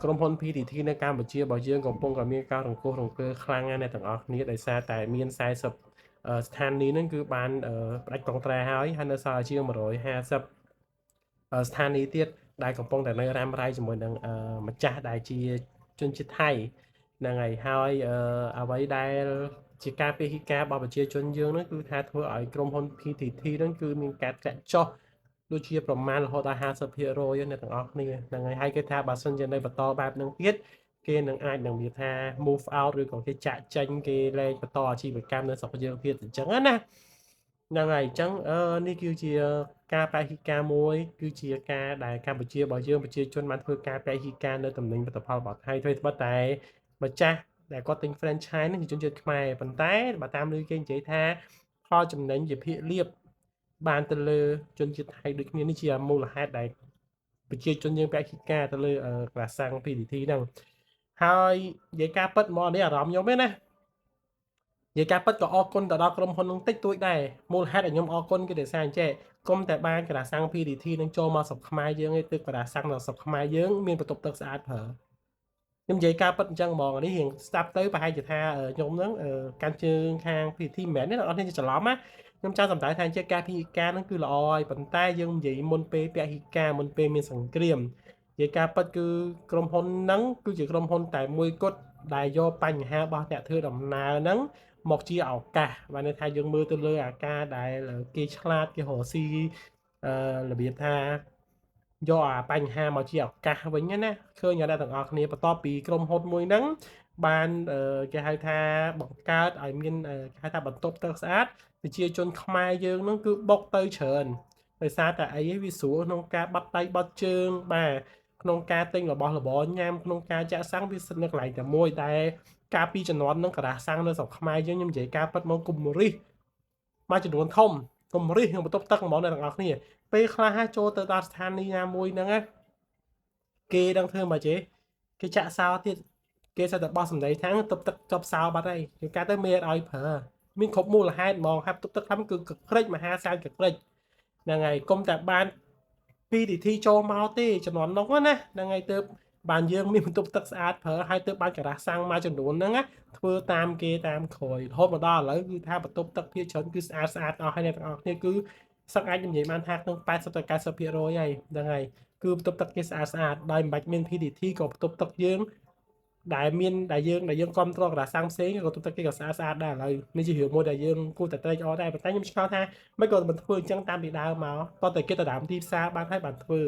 ក្រុមហ៊ុន PTT នៅកម្ពុជារបស់យើងកំពុងតែមានការរង្គោះរង្គើខ្លាំងណាស់អ្នកទាំងអស់គ្នាដោយសារតែមាន40ស្ថានីយ៍ហ្នឹងគឺបានផ្ដាច់កុងត្រាហើយហើយនៅសល់ជាង150ស្ថានីយ៍ទៀតដែលកំពុងតែនៅរ៉ាំរ៉ៃជាមួយនឹងម្ចាស់ដែលជាជនជាតិថៃហ្នឹងហើយហើយអ្វីដែលជាការពហិការរបស់ប្រជាជនយើងហ្នឹងគឺថាធ្វើឲ្យក្រុមហ៊ុន PTT ហ្នឹងគឺមានការធ្លាក់ចុះដូចជាប្រមាណរហូតដល់50%អ្នកទាំងអស់គ្នាហ្នឹងហើយហើយគេថាបើសិនជានៅបន្តបែបហ្នឹងទៀតគេនឹងអាចនឹងមានថា move out ឬក៏គេចាក់ចេញគេលែងបន្តអាជីវកម្មនៅស្រុកយើងទៀតអញ្ចឹងណាហ្នឹងហើយអញ្ចឹងអឺនេះគឺជាការពហិការមួយគឺជាការដែលកម្ពុជារបស់យើងប្រជាជនបានធ្វើការពហិការនៅតំណែងផលិតផលរបស់ថៃធ្វើត្បិតតែម្ចាស់ដែលគាត់ទិញ franchise នេះជាជនជាតិខ្មែរប៉ុន្តែបើតាមឮគេនិយាយថាផលចំណេញជាភាគលាភបានទៅលើជនជាតិថៃដូចគ្នានេះជាមូលហេតុដែលប្រជាជនយើងពហិការទៅលើក្រាសាំង PTT ហ្នឹងហើយនិយាយការពិតមកនេះអារម្មណ៍ខ្ញុំទេណានិយាយការពិតក៏អរគុណទៅដល់ក្រុមហ៊ុននឹងតិចតួចដែរមូលហេតុឲ្យខ្ញុំអរគុណគឺដោយសារអញ្ចេះគុំតែបានក្រាសាំង PTT នឹងចូលមកស្រុកខ្មែរយើងឯងទឹកក្រាសាំងដល់ស្រុកខ្មែរយើងមានបន្ទប់ទឹកស្អាតប្រើខ្ញុំនិយាយការពិតអញ្ចឹងហ្មងនេះរៀងស្ដាប់ទៅប្រហែលជាថាខ្ញុំហ្នឹងកាន់ជើងខាង PTT មិនមែនទេអ្នកនរគ្នាច្រឡំណាខ្ញុំចង់សំដៅថាជាការពហិការហ្នឹងគឺល្អហើយប៉ុន្តែយើងនិយាយមុនពេលពហិការមុនពេលមានសង្គ្រាមនិយាយការពិតគឺក្រុមហ៊ុនហ្នឹងគឺជាក្រុមហ៊ុនតែមួយគត់ដែលយកបញ្ហារបស់អ្នកធ្វើដំណើរហ្នឹងមកជាឱកាសបានន័យថាយើងមើលទៅលើអាការដែលគេឆ្លាតគេរកស៊ីអឺរបៀបថាយកអាបញ្ហាមកជាឱកាសវិញណាឃើញអ្នកទាំងអស់គ្នាបន្ទាប់ពីក្រុមហ៊ុនមួយហ្នឹងបានគេហៅថាបង្កើតឲ្យមានគេហៅថាបន្ទប់ទឹកស្អាតប្រជាជនខ្មែរយើងហ្នឹងគឺបុកទៅច្រើនដោយសារតែអីវាស្រួលក្នុងការបាត់ដៃបាត់ជើងបាទក្នុងការទិញរបស់របរញ៉ាំក្នុងការចាក់សាំងវាស្ថិតនៅកន្លែងតែមួយតែកាលពីជំនាន់ហ្នឹងក្រាស់សាំងនៅស្រុកខ្មែរយើងខ្ញុំនិយាយការពិតមកគុំរិះមួយចំនួនធំគុំរិះក្នុងបន្ទប់ទឹកហ្មងអ្នកទាំងអស់គ្នាពេលខ្លះចូលទៅដល់ស្ថានីយ៍ណាមួយហ្នឹងណាគេដឹងធ្វើមកចេគេចាក់សោទៀតគេសិតតែបោះសម្ដីថាទប់ទឹកចប់សោបាត់ហើយជួនកាលទៅមានឲ្យប្រើមានគ្រប់មូលហេតុហ្មងហើយទប់ទឹកខ្លះគឺកក្រិចមហាសាលកក្រិចហ្នឹងហើយកុំតែបាន PTT ចូលមកទេជំនាន់នោះណាហ្នឹងហើយទើបបានយើងមានបន្ទប់ទឹកស្អាតប្រើហើយទើបបានការ៉ាស់សាំងមួយចំនួនហ្នឹងណាធ្វើតាមគេតាមក្រោយរហូតមកដល់ឥឡូវគឺថាបន្ទប់ទឹកភាគច្រើនគឺស្អាតស្អាតអស់ហើយអ្នកទាំងអស់គ្នាគឺសឹកអាចនិយាយបានថាក្នុង80ទៅ90%ហើយហ្នឹងហើយគឺបន្ទប់ទឹកគេស្អាតស្អាតដោយមិនបាច់មាន PTT ក៏បន្ទប់ទឹកយើងដែលមានដែលយើងដែលយើងគ្រប់គ្រងក្រាសាំងផ្សេងក៏បន្ទប់ទឹកគេក៏ស្អាតស្អាតដែរឥឡូវនេះជារឿងមួយដែលយើងគួរតែត្រេកអរដែរប៉ុន្តែខ្ញុំឆ្ងល់ថាមិនក៏មិនធ្វើអញ្ចឹងតាមពីដើមមកតោះតែគេទៅដើមទីផ្សារបានហើយបានធ្វើ